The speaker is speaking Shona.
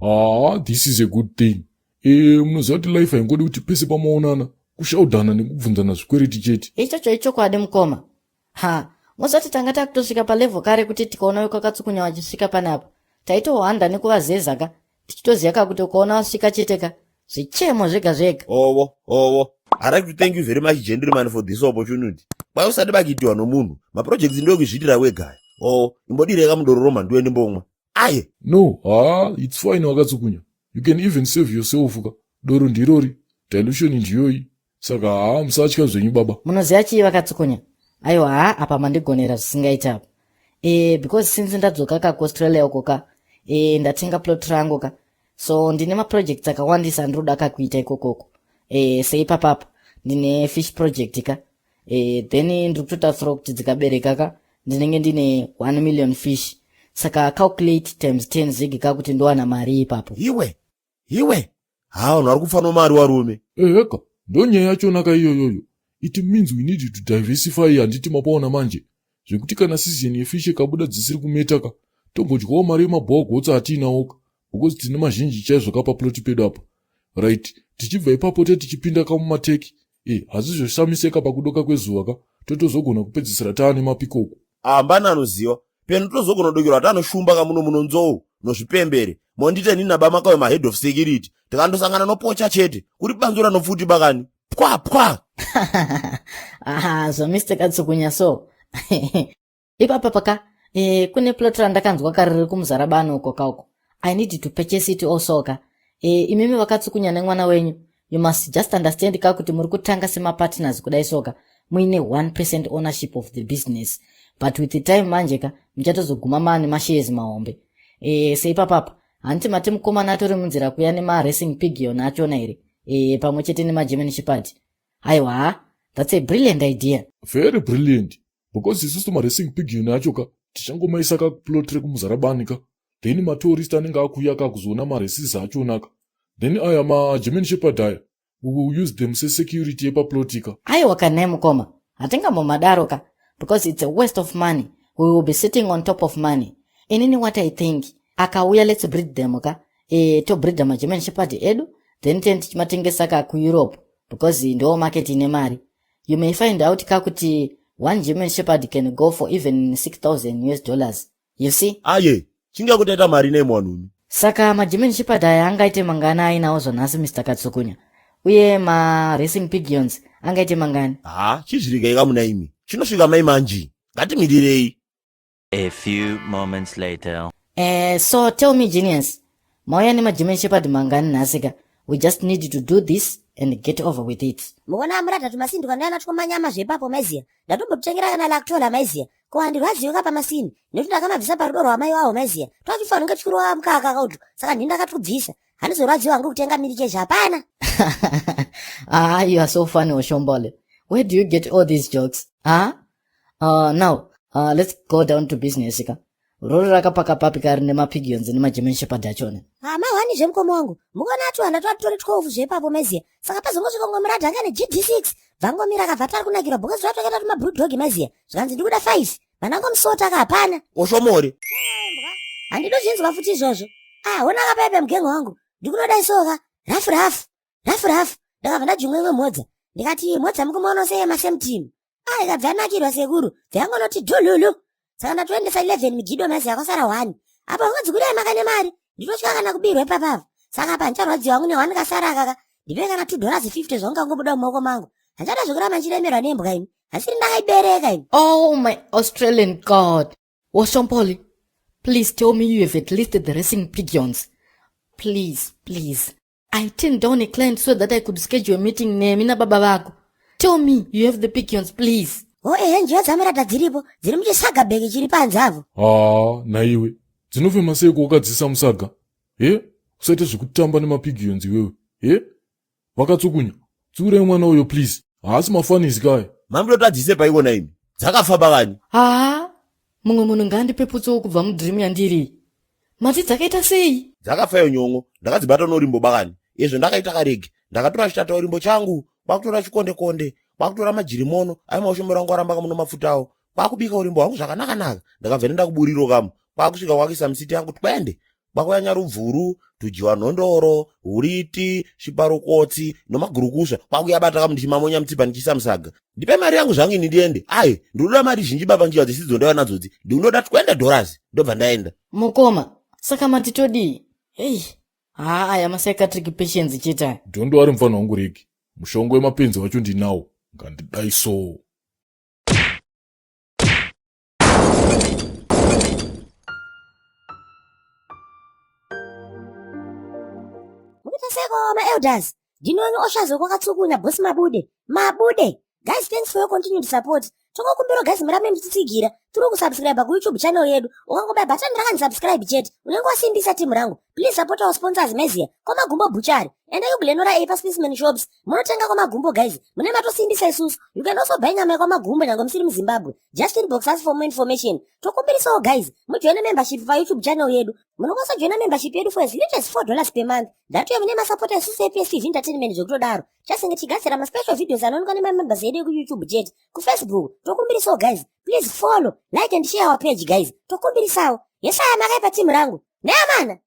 Haa, this is a good thing. Munoziva kuti life haingodi kuti pese pamaonana kushaudhana nekubvunzana zvikwereti chete. Ichocho ichokwadi mukoma. Ha, mozoti tanga takutosvika palevel kare kuti tikaona wekwaKatsukunya vachisvika panapa, taitohwanda nekuvazeza ka, tichitoziva ka kuti ukaona wasvika chete ka, zvichemo zvega zvega. Owo, owo. I like to thank you very much, gentleman, for this opportunity. Kwai usati bakiitiwa nomunhu. Maprojects ndoekuzviitira wega aya. Owo, imbodirei kamudororo mhanduwe ndimbomwa. Aye. No, haa, it's fine waKatsukunya. You can even save yourself ka. Doro ndirori, dilution ndiyoyi. Saka haa, musatya zvenyu baba. Munoziva chii vaKatsukunya? Aiwa, haa, apa mandigonera zvisingaiti apa. Because since ndadzoka ka kuAustralia uko ka, ndatenga plot rangu ka. So ndine maprojects akawandisa andinoda ka kuita ikokoko. Seipapapa ndine fish project ka. Then ndiri kutotarisira kuti dzikabereka ka, ndinenge ndine 1 million fish. Saka calculate times 10 zig ka kuti ndowana mari ipapo. Iwe, iwe. Ha, vanhu vari kufa nomari warume. Eheka, ndonyaya yachona ka iyoyoyo. It means we need to diversify, handiti mapaona manje? Zvekuti kana season yefish ikabuda dzisiri kumeta ka, tombodyawo mari yemabhowa atiinawo ka, because tine mazhinji chaizvo ka paploti pedu apa. Right, tichibva ipapo te tichipinda ka mumateki. Hazvizoshamiseka pakudoka kwezuva ka, totozogona kupedzisira taane mapikoko. Hambana anoziva. Peno tozogona kudokera kuti anoshumba kamuno muno nzou nozvipembere. Mondite nini nababa makauya ma head of security. Tikandosangana nopocha chete. Kuri banzura nopfuti bakani. Pwa pwa. Aha, zva Mr. Katsukunya so. Ipapa paka, kune plot randakanzwa kare riri kuMuzarabani uko kauko. I need to purchase it also ka. Imimi vaKatsukunya nemwana wenyu, you must just understand ka kuti muri kutanga semapartners kudai soka, muine 1% ownership of the business. But with the time manje ka, muchatozoguma maane mashares mahombe. Seipapapa, hanti mati mukomana atori munzira kuya nema-racing pigeon achona here? Pamwe chete nema-German Shepherd. Aiwa, that's a brilliant idea. Very brilliant. Because isusu maracing pigeon acho ka, tichangomaisa ka kuplot rekuMuzarabani ka. Then matourist anenge akuuya ka kuzoona maraces achona ka. Then aya ma-German Shepherd aya, we will use them sesecurity yepaplot ka. Aiwa kanai mukoma, hatingambomadaro ka, because it's a waste of money. We will be sitting on top of money. Inini what I think, akauya let's breed them ka. Tobreeda ma-German Shepherd edu, then ten tichimatengesa ka kuEurope, because ndo market ine mari. You may find out ka kuti one German Shepherd can go for even 6000 US dollars. You see? Aye, chinga kutaita mari nemwanumi. Saka ma-German Shepherd aya angaite mangani ainawo zvanhasi Mr. Katsukunya? Uye ma-racing pigeons angaite mangani? Ha, chizvirikai kamuna imi. Chinosvika mai manji. Ngatimirirei. A few moments later. So tell me genius, mauya nema-German Shepherd mangani nhasi ka? We just need to do this and get over with it. Muona amurata tumasindwa ndana twomanyama zvepapo maiziya. Ndatombotengera kana lactola maiziya. Ko handirwadziwe ka pamasini. Nekuti ndakamabvisa parudo rwamai wawo maiziya. Twachifanira kunge tichirova mukaka kautu. Saka ndini ndakatubvisa. Handizorwadziwa hangu kutenga milikeji hapana. Ah, you are so funny, Oshombole. Where do you get all these jokes? Huh? Now, let's go down to business ka. Rori rakapaka papi kari nemapigeons nemaGerman Shepherd achona? Hamahwani zvemukoma wangu. Mukaona atuwanda twatore 12 zvepapo maiziya. Saka pazongosvika umwe muradhi anga neGD6. Bvangomira akabva tari kunakirwa because twatwakaita tumabulldog maiziya. Zvikanzi ndikuda 5. Vanangomusota ka hapana. Oshomori. Handidozvinzwa futi izvozvo. Ah, hona akapaipa mugengo wangu. Ndikunodai soka. Rafu rafu. Rafu rafu. Ndakabva ndajumwa imwe mhodza. Ndikati mhodza mukoma sei masame team. Ah, ikabva yanakirwa sekuru. Bvayangonoti dhululu. Saka ndatoendesa 11 migido maiziya kwasara 1. Apa unganzi kudai makane mari. Ndinotya kana kubirwa ipapavo. Saka apa ndicharwadziwa hangu ne1 kasara akaka. Ndipe kana $2.50 zvaungangobuda mumaoko mangu. Handichada zvekuramba ndichiremerwa nembwa ini. Hasiri ndakaibereka ini. Oh my Australian God. Oshompoli, please tell me you have at least the racing pigeons. Please, please. I turned down a client so that I could schedule a meeting nemi nababa vako. Tell me you have the pigeons, please. O ehe, njiva dzamirata dziripo. Dziri muchisaga bheki chiri panze avo. Haa, naiwe. Dzinofema sei kuwakadzisa musaga? He? Usaite zvekutamba nemapigeons iwewe. He? VaKatsukunya, tsiurai mwana uyo please. Haasi mafanisi kaya. Mamutotadzise paikona imi. Dzakafa bakani. Haa, mumwe munhu ngaandipeputsewo kubva mudream yandiri. Mati dzakaita sei? Dzakafa iyo nyon'o. Ndakadzibata norimbo bakani. Izvo ndakaita karege. Ndakatora chitata urimbo changu. Kwakutora chikonde konde. Kwakutora majirimono. Ayo maushomero angu aramba kamuno mafuta awo. Kwakubika urimbo hwangu zvakanaka-naka. Ndakabva nenda kuburiro kamu. Kwakusvika kwakuisa misiti yangu twende. Kwakuya nyarubvuru, tujiwa nhondoro, huriti, shiparukotsi nomagurukusva. Kwakuya bata kamu ndichimamonya mutsipa ndichiisa musaga. Ndipe mari yangu zvangu ini ndiende. Ai, ndinoda mari zhinji baba njiwa dzisidzo ndauya nadzodzi. Ndinoda 20 dollars ndobva ndaenda. Mukoma, saka mati todii? Hei, haa aya mapsychiatric patients chete aya. Don't worry mfana wangu Ricky. Mushonga wemapenzi wacho ndinawo. Ngandidai so. Mukuita seko maelders ndinoni oshazo kwakatsukunya boss mabude mabude guys thanks for your continued support tokokumbira guys murambe muchitsigira tiri kusubscribe kuyoutube channel yedu ukangobaya bhatani rakanzi subscribe chete unenge wasimbisa timu rangu please support our sponsors mezia kwamagumbo butchery endai kuglenora a paspecimen shops munotenga kwamagumbo guys mune matosimbisa isusu you can also buy nyama yekwamagumbo nyange musiri muzimbabwe just inbox us for more information tokumbirisawo guys mujoine membership payoutube channel yedu munokwanisa kujoina membership yedu for as little as 4 dollars per month ndatuye mune masapota isusu epstv entertainment zvekutodaro chasinge tichigadzira maspecial videos anoonekwa nemamembers edu ekuyoutube chete kufacebook tokumbirisawo guys please follow like and share our page guys tokumbirisawo yesaya makaipa timu rangu neamana.